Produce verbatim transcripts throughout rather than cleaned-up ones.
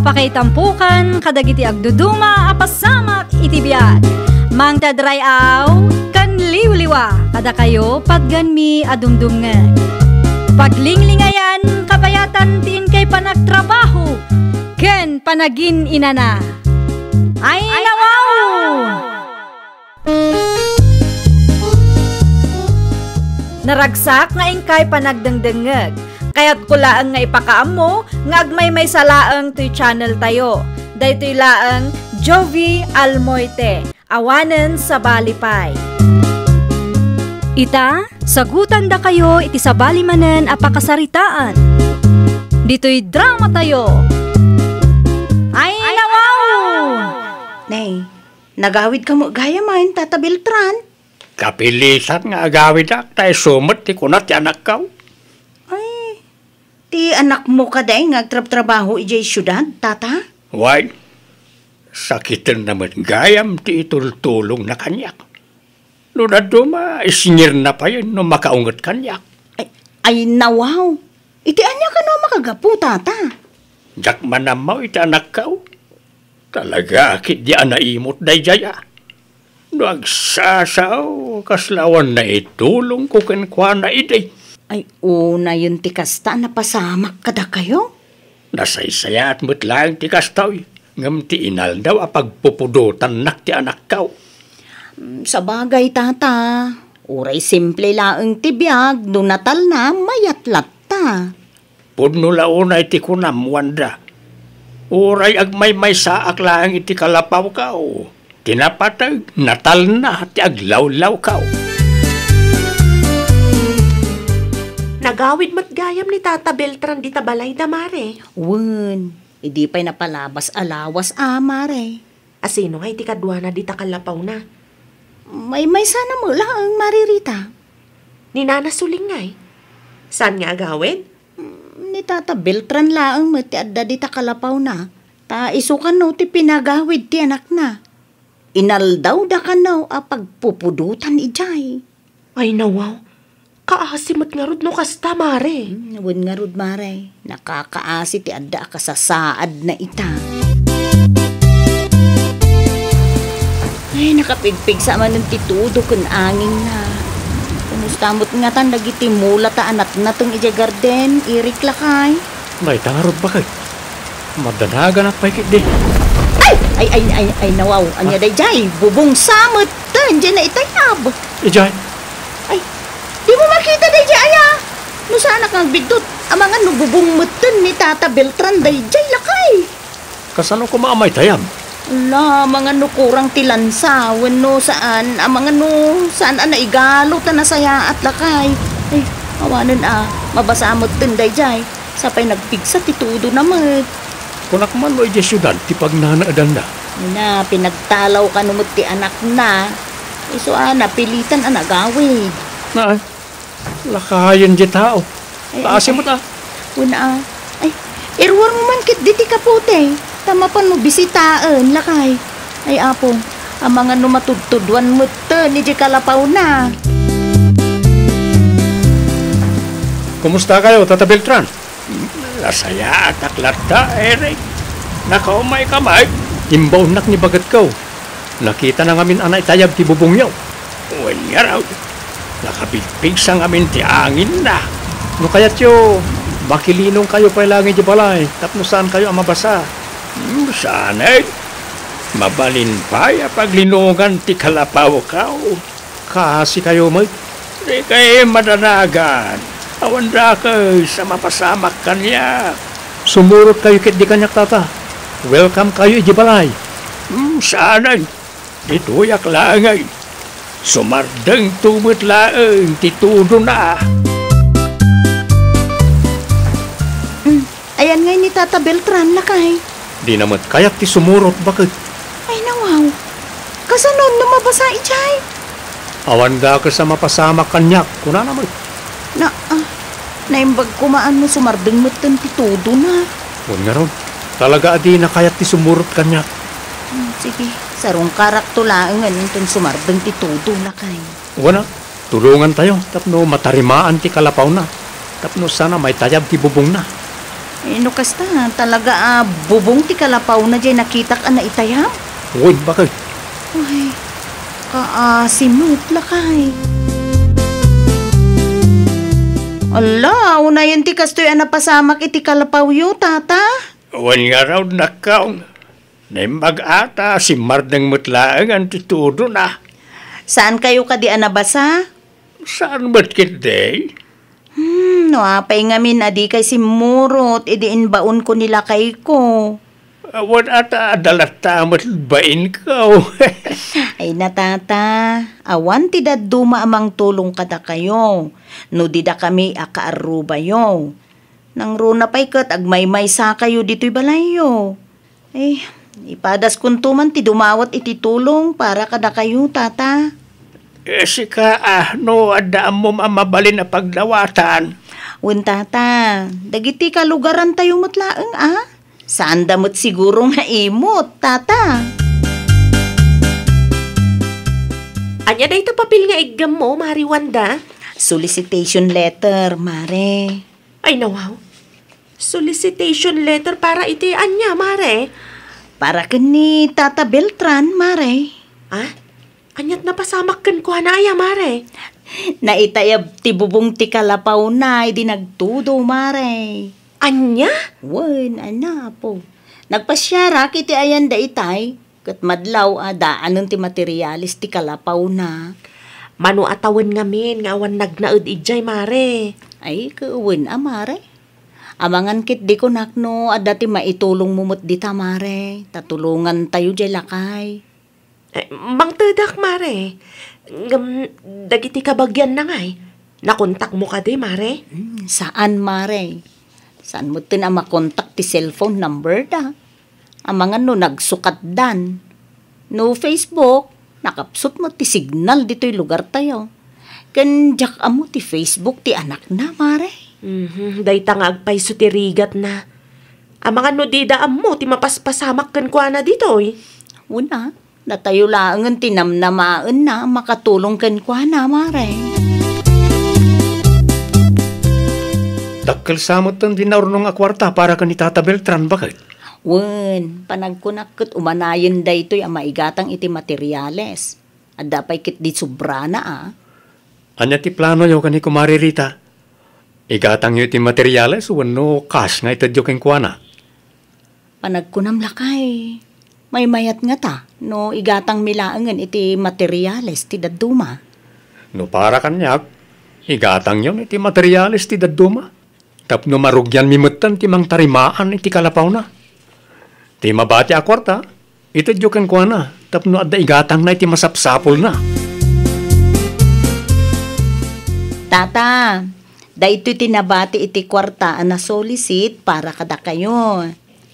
Pakaitampokan kadagiti agduduma a pasamak iti biag. Mangted ray-aw ken liwliwa kadakayo patganmi a dumdumngeg. Paglinglingayan kabayatan ti inkay panagtrabaho ken panagin-inana. Ay, nawaw! Naragsak nga inkay panagdengdengngeg. Kayatko laeng nga ipakaammo nga agmaymaysa laeng toy channel tayo. Daytoy laeng Jovie Almoite, awanen sabali pay. Ita, sagutandakayo iti sabali manen a pakasaritaan. Ditoy drama tayo. Ay, nawaw! Nay, nagawidka met gayamen, Tata Beltran? Kapilitan nga agawidak, ta isu met ti kuna ti anakko. Ay, ti anakmo kadi nga agtrabtrabaho idiay siudad, Tata? Wen, sakitenna met gayam ti itultulongna kaniak. No dadduma, isngirna payen no makaunget kaniak. Ay, ay, nawaw. Iti ania kano a makagapu, Tata? Diak man ammo iti anakko. Talaga ketdi a naimut daydiay a. No agsasao, kasla awan naitulongko kenkuana idi. Ay, unayen ti kasta a napasamak kadakayo? Nasaysayaat met laeng ti kastoy, ngem ti inaldaw a pagpupudotannak ti anakko. Mm, sabagay, Tata. Uray simple laeng ti biag, no natalna, mayat latta. Pudno la unay ti kunam, Wanda. Uray agmaymaysaak laeng iti kalapawko, ti napateg, natalna ti aglawlawko. Nagawid met gayam ni Tata Beltran dita balayda, Mare. Wen, idi pay napalabas a lawas a, Mare. Asino ngay ti kaduana dita kalapawna? Maymaysana met laeng, Mare Rita. Ni Nana Suling ngay? Saan nga agawid? Mm, ni Tata Beltran laeng met ti adda dita kalapawna, ta isu kano ti pinagawid ti anakna. Inaldawda kano a pagpupudotan idiay. Ay, nawaw. Kaasi met ngarud no kasta, Mare. Hmm, wen ngarud, Mare. Nakakaasi ti adda a kasasaadna ita. Ay, nakapigpigsa manen ti tudo ken anginna. Kumusta met ngatan dagiti mula ta a natnateng idiay garden, Eric, lakay? Dayta ngarud, baket. Madanaganak pay ketdi. Ay! Ay, ay, ay, ay, nawaw. Ania daydiay? Bubong sa metten, diay naitayab. Idiay? Ay, dimo makita daydiay, aya? No saanak nga agbiddut, amangan no bubong metten ni Tata Beltran daydiay, lakay. Kasano koma a maitayab? Ala, amangan no kurang ti lansa, wenno saan, amangan no saan a naigalo ta nasayaat, lakay. Ay, awanen a, mabasa metten daydiay. Sapay nagpigsa ti tudona met. Kunak man no idiay siudad ti pagnanaedanna. Ina, pinagtalaw kano met ti anakna. Isu a, napilitan a nagawid. Naay, lakayen diay tao. Ay, ay, kaasi met a. Wen a. Ay, iruarmo man ketdi ti kapote. Ta mapanmo bisitaen, lakay. Ay, Apo, amangan no matudtuduan metten idiay kalapawna. Kumustakayo, Tata Beltran? Nasayaatak latta, Eric. Nakaumayka met? Imbaonnak ni bagetko. Nakitana ngamin a naitayab ti bubongyo. Wen ngarud, nakapigpigsa ngamin ti anginna. No kayatyo, makilinongkayo pay laeng idiay balay tapno saankayo a mabasa. Hmm, saanen. Mabalin pay a paglinongan ti kalapawko. Kaasikayo met. Dikay madanagan. Awan dakes a mapasamak kaniak. Sumurotkayo ketdi kaniak, Tata. Welcome kayo idiay balay. Hmm, saanen. Ditoyak laeng. Sumardengto met laeng ti tudona. Hmm. Ayan ngay ni Tata Beltran, lakay. Dina met kayat ti sumurot, baket. Ay, nawaw. Kasano no mabasa idiay? Awan dakes a mapasamak kaniak, kunana met. Na, ah, naimbag koma no sumardeng metten ti tudona. Wen ngarud, talaga a dina kayat ti sumurot kaniak. Hmm, sige, sarungkarakto laengen inton sumardeng ti tudo, lakay. Wen a, tulongantayo tapno matarimaan ti kalapawna, tapno saan a maitayab ti bubongna. Eh, no kasta, talaga a bubong ti kalapawna jay nakitak a naitayab? Wen, baket. Ay, kaasi met, lakay. Ala, unayen ti kastoy a napasamak iti kalapawyo, tata? Wen ngarud, nakkaw. Naimbag a ta simmardeng met laeng ti tudona. Saankayo kadi a nabasa? Saan met ketdi? Hmm, no apay ngamin a dikay simmurot idi imbaonko ni lakayko. Awan a ta adda latta met bainko. Ay na, tata, awan ti dadduma a mangtulong kadakayo no didakami a kaarrubayo. Nangruna pay ket agmaymaysakayo ditoy balayyo. Eh, ipadaskonto man ti dumawat iti tulong para kadakayo, tata. Eh, sika, ah, no adda ammom a mabalin a pagdawatan? Wen, tata, dagiti kalugarantayo met laeng, a? Saanda met siguro nga imot, tata. Ania dayta papel nga iggammo, Mari Wanda? Solicitation letter, Mare. Ay, nawaw. Solicitation letter para iti ania, Mare? Para ken ni Tata Beltran, Mare. Ah? Aniat napasamak kenkuana aya, Mare? Naitayab ti bubong ti kalapawna idi nagtudo, Mare. Ania? Wen, ania, apo. Nagpasiarak iti ayan daytay, ket madlaw a daanen ti materiales ti kalapawna. Mano a tawen ngamin nga awan nagnaed idiay, Mare? Ay, ket wen a, Mare. Amangan ketdi kunak no adda ti maitulongmo met dita, Mare, ta tulongantayo diay lakay. Eh, mangtedak, Mare. Ngem, dagiti kabagianna ngay, nakontakmo kadi, Mare? Hmm, saan, Mare. Saan metten a makontak ti cellphone number da. Amangan no nagsukatdan. No Facebook, nakapsut met ti signal ditoy lugartayo. Ken diak ammo ti Facebook ti anakna, Mare. Mhm, dayta nga agpayso ti rigatna. Amangan no dida ammo ti mapaspasamak kenkuana ditoy. Wen a, datayo laengen ti namnamaenna a makatulong kenkuana, Mare. Dakkel sa metten ti naurnong a kuarta para ken ni Tata Beltran, baket? Wen, panagkunak ket umanayen daytoy a maigatang iti materiales. Adda pay ketdi sobrana, a. Ania ti planoyo ken ni Kumare Rita? Igatangyo iti materiales wenno cash nga itedyo kenkuana? Panagkunam, lakay, maymayat ngata no igatangmi laengen iti materiales ti dadduma? No para kaniak, igatangyon iti materiales ti dadduma. Tapno marugianmi metten ti mangtarimaan iti kalapawna. Ti mabati a kuarta, itedyo kenkuana tapno adda igatangna iti masapsapulna. Tata, daytoy ti nabati iti kuarta a nasolisit para kadakayo.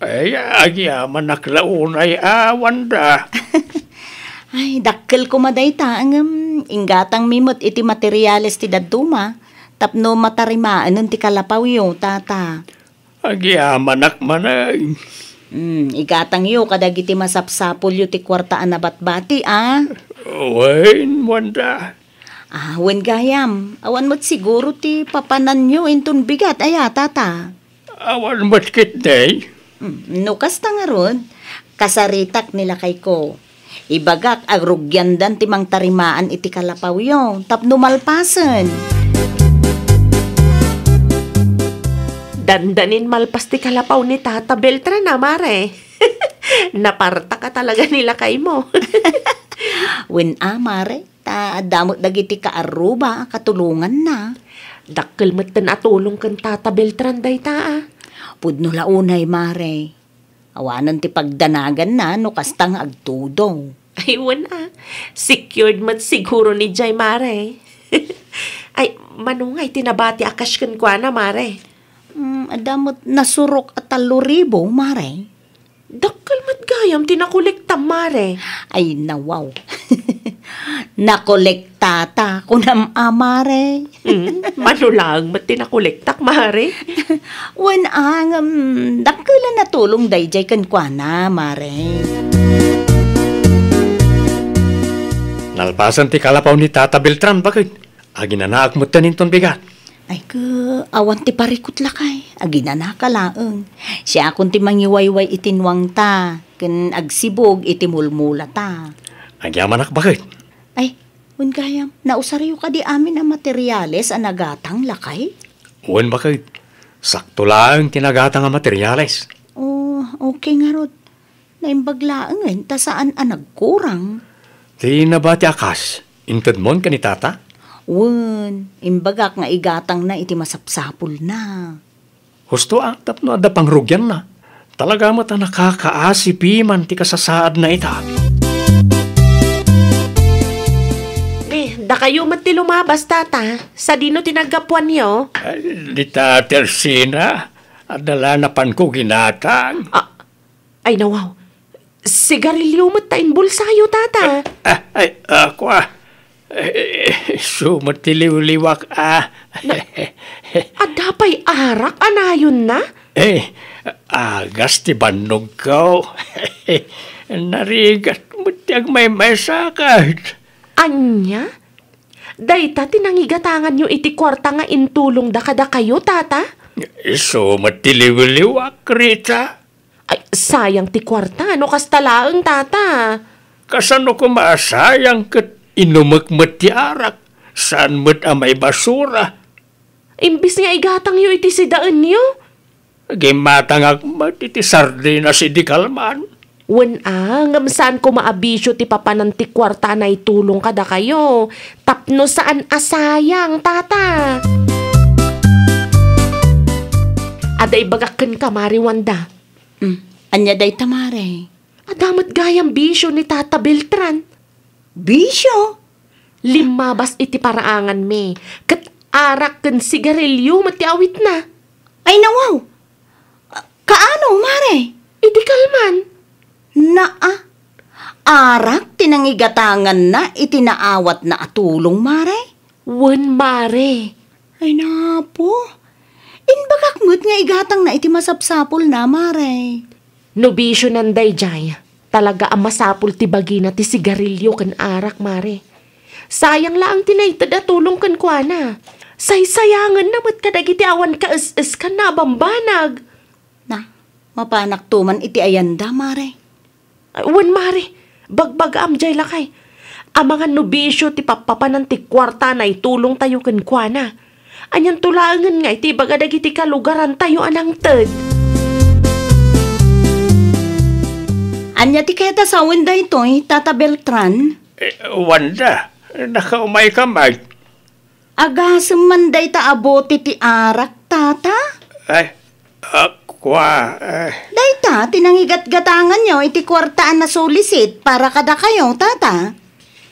Ay, agyamanak la unay a, Wanda. Ay, dakkel koma dayta, ngem inggatangmi met iti materiales ti dadduma tapno matarimaenen ti kalapawyo, tata. Agyamanak manen. Hmm, igatangyo kadagiti masapsapulyo ti kuarta a nabatbati, a. Wen, Wanda. Ah, wen gayam, awan met siguro ti papananyo inton bigat, aya, tata? Awan met ketdi. Hmm, no kasta ngarud, kasaritak ni lakayko. Ibagak a rugiandan ti mangtarimaan iti kalapawyo tapno malpasen. Dandanin malpas ti kalapaw ni Tata Beltran a, Mare. Napartak a talaga ni lakaymo. Wen a, Mare, ta adda met dagiti kaarruba a katulonganna. Dakkel metten a tulong ken Tata Beltran dayta a. Pudno la unay, Mare. Awanen ti pagdanaganna no kasta nga agtudong. Ay, wen a. Secured met siguro ni jay, Mare. Ay, mano ngay ti nabati a cash kenkuana, Mare? Mm, adda met nasurok a tallo ribu, Mare. Dakkel met gayam ti nakolektam, Mare. Ay, nawaw. Nakolektata, kunam a, Mare. Hmm, mano laeng met ti nakolektak, Mare? Wen a, ngem, dakkel a natulong dayjay kenkuana, Mare. Nalpasen ti kalapaw ni Tata Beltran, baket. Aginanaak metten inton bigat. Ay, ke, awan ti parikut lakay. Aginanaka laeng. Siakon ti mangiwayway iti nuangta, ken agsibug iti mulmulata. Agyamanak, baket. Ay, wen gayam, nausaryo kadi amin a materiales a nagatang lakay? Wen, baket. Sakto laeng ti nagatang a materiales. Oh, okay ngarud. Naimbag laengen ta saan a nagkurang. Ti nabati a kas, intedmon ken ni tata? Wen, imbagak nga igatangna iti masapsapulna. Husto a, tapno adda pangrugianna. Talaga met a nakakaasi piman ti kasasaadna ita. Ni, dakayo met ti lumabas, tata. Sadino ti naggapuanyo? Ay, dita Tersina, adda la napanko ginatang. Ah, Ay, nawaw. Sigarilyo met ta inbulsayo, tata. Ah, ay, ako, ah. Eh, isu met ti liwliwak, ah. Na, adda pay arak a nayonna? Eh, agas ti bannogko. Narigat met ti agmaymaysakan. Ania? Dayta ti nangigatanganyo iti kuarta nga intulongda kadakayo, tata? Isu met ti liwliwak, Rita. Ay, sayang ti kuarta, no kasta laeng, tata. Kasano koma a sayang ket inumek met ti arak, saan met a maibasura? Imbis nga igatangyo iti sidaenyo. Gimmatangak met iti sardinas idi kalman. Wen a, ngem saan koma a bisio ti papanan ti kuarta a naitulong kadakayo, tapno saan a sayang, tata. Adda ibagak kenka, Mari Wanda. Mm. Ania dayta, Mare? Adda met gayam bisio ni Tata Beltran. Bisio? Limmabas iti paraanganmi, ket arak ken sigarilyo met ti awitna. Ay, nawaw! Kaano, Mare? Idi kalman. Naa, arak ti nangigatanganna iti naawatna a tulong, Mare? Wen, Mare. Ay, napo. Imbagak met nga igatangna iti masapsapulna, Mare. No bisionan daydiay, talaga a masapul ti bagina ti sigarilyo ken arak, Mare. Sayang laeng ti naited a tulong kenkuana. Saysayangenna met kadagiti awan kaes-eskanna a bambanag. Na, mapanakto man iti ayanda, Mare. Ay, wen, Mare. Bagbagaam jay, lakay. Amangan no bisio ti pappapanan ti kuarta a naitulongtayo kenkuana. Anianto laengen nga iti ibaga dagiti kalugarantayo a nangted? Ania ti kayat a sawen daytoy, Tata Beltran? Eh, Wanda, nakaumayka met. Agasem man dayta a bote ti arak, Tata? Ay, ah, kua, eh. Dayta ti nangigatgatanganyo iti kuarta a nasulisit para kadakayo, Tata?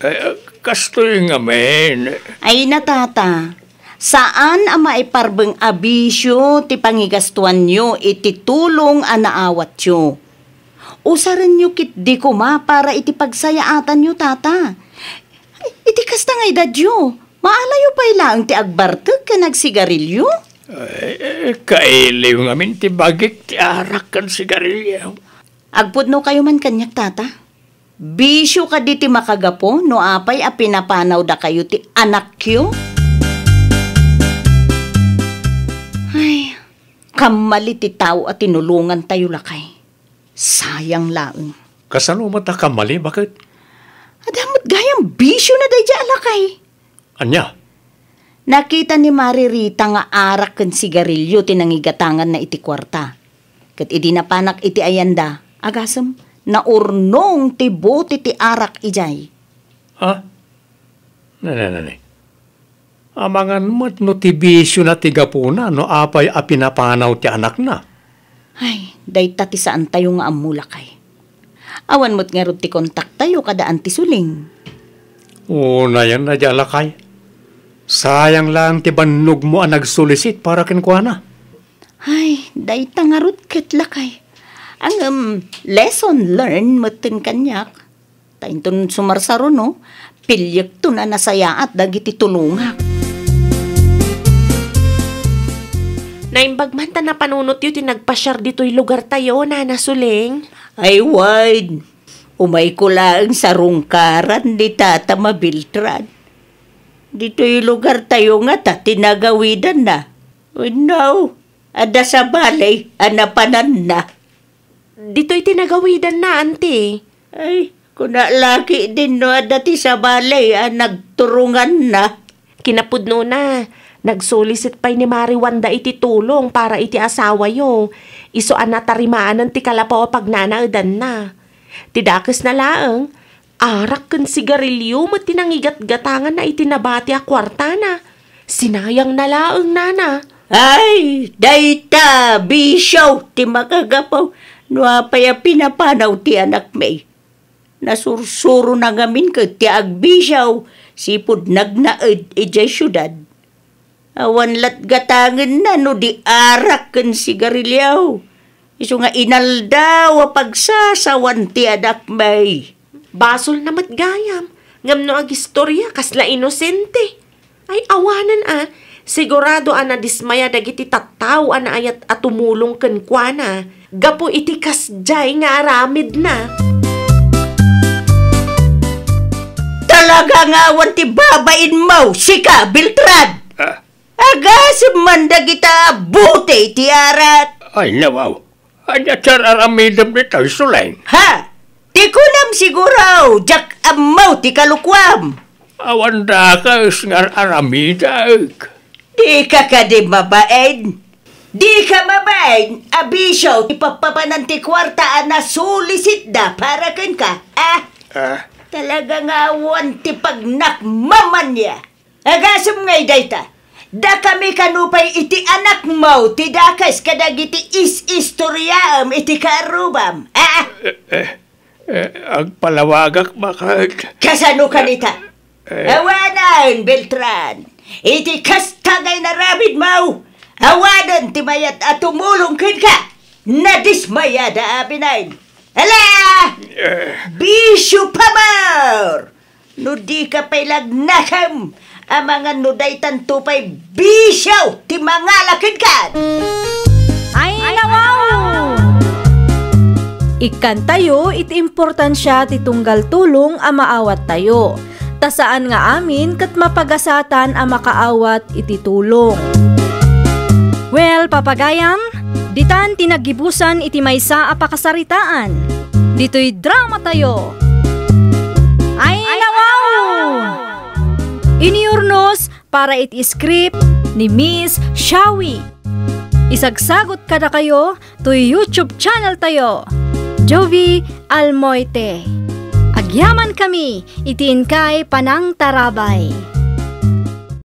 Eh, kastoy ngamin. Ay na, Tata. Saan a maiparbeng a bisio ti pangigastuanyo iti tulong a naawatyo. Usarenyo ketdi koma para iti pagsayaatanyo, Tata. Iti kasta nga edadyo, maalayo pay laeng ti agbartek ken agsigarilyo? Eh, kailiw ngamin ti bagik ti arak ken sigarilyo. Agpudnokayo man kaniak, Tata. Bisio kadi ti makagapu no apay a pinapanawdakayo ti anakyo? Ay, kammali ti tao a tinulongantayo, lakay. Sayang laeng. Kasano met a kammali, baket? Adda met gayam bisiona daydiay a lakay. Ania? Nakita ni Mari Rita nga arak ken sigarilyo ti nangigatanganna iti kuarta. Ket idi napanak iti ayanda, agasem, naurnong ti bote ti arak idiay. Ha? Nane, nane. Amangan met no ti bisiona ti gapuna no apay a pinapanaw ti anakna. Ay, dayta ti saantayo nga ammo, lakay. Awan met ngarud ti kontaktayo kada Auntie Suling. Unayanna, lakay. Sayang laeng ti bannogmo a nagsulisit para kenkuana. Ay, dayta ngarud ket, lakay. Ngem, lesson learned metten kaniak. Ta inton sumarsaruno, piliekton a nasayaat dagiti tulongak. Naimbag man ta napanunotyo ti nagpasiar ditoy lugartayo, Nana Suling. Ay, wen. Umayko laeng sarungkaran ni Tata Mabiltran. Ditoy lugartayo ngata ti nagawidanna. Wenno, adda sabali a napananna. Ditoy ti nagawidanna, anti. Ay, kuna la ketdin no adda ti sabali a nagturonganna. Kinapudnona, nagsulisit pay ni Mari Wanda iti tulong para iti asawayo. Isu a natarimaanen ti kalapaw a pagnanaedanna. Ti dakesna laeng, arak ken sigarilio met ti nangigatgatanganna iti nabati a kuartana. Sinayangna laeng, nana. Ay, dayta, bisio ti makagapu no apay a pinapanaw ti anakmi. Nasursurona ngamin ket ti agbisio, sipud nagnaed idiay siudad. Awan latgatangenna no di arak ken sigarilio. Isu nga inaldaw a pagsasawan ti anakmi. Basolna met gayam, ngem no agistoria, kasla inosente. Ay, awanen a, sigurado a nadismaya dagiti tattao a naayat a tumulong kenkuana gapu iti kasdiay nga aramidna. Talaga nga awan ti babainmo, sika, Beltran! Ah. Agasem man dagita a bote ti arak. Ay, nawaw. Ania ti ar-aramidem ditoy, Suleng? Ha? Ti kunam siguro, diak ammo ti kalukuam. Awan dakes nga ar-aramidek. Dika kadi mabain? Dika mabain a bisio ti pappapanan ti kuarta a nasulisitda para kenka, a? Ah. Talaga nga awan ti pagnakmamanna. Agasem ngay dayta, dakami kano pay iti anakmo ti dakes kadagiti is-istoriaem iti kaarrubam, a? Eh, eh, eh, agpalawagak, baket. Kasano kanita? Eh. Awanen, Beltran. Iti kasta nga inaramidmo, awanen ti mayat a tumulong kenka. Nadismayada amin. Ala! Eh. Bisio, pamor! No dika pay lagnakem, amangan no daytanto pay bisio ti mangala kenka. Ay, nawaw! Ikkantayo iti importansia ti tunggal tulong a maawattayo. Ta saan nga amin ket mapagasatan a makaawat iti tulong. Well, papagayam, ditan ti naggibusan iti maysa a pakasaritaan. Ditoy dramatayo. Ay, nawaw! Inurnos para iti script ni Miss Shawi. Isagsagut kadakayo toy YouTube channel tayo, Jovie Almoite. Agyamankami iti inkay panangtarabay.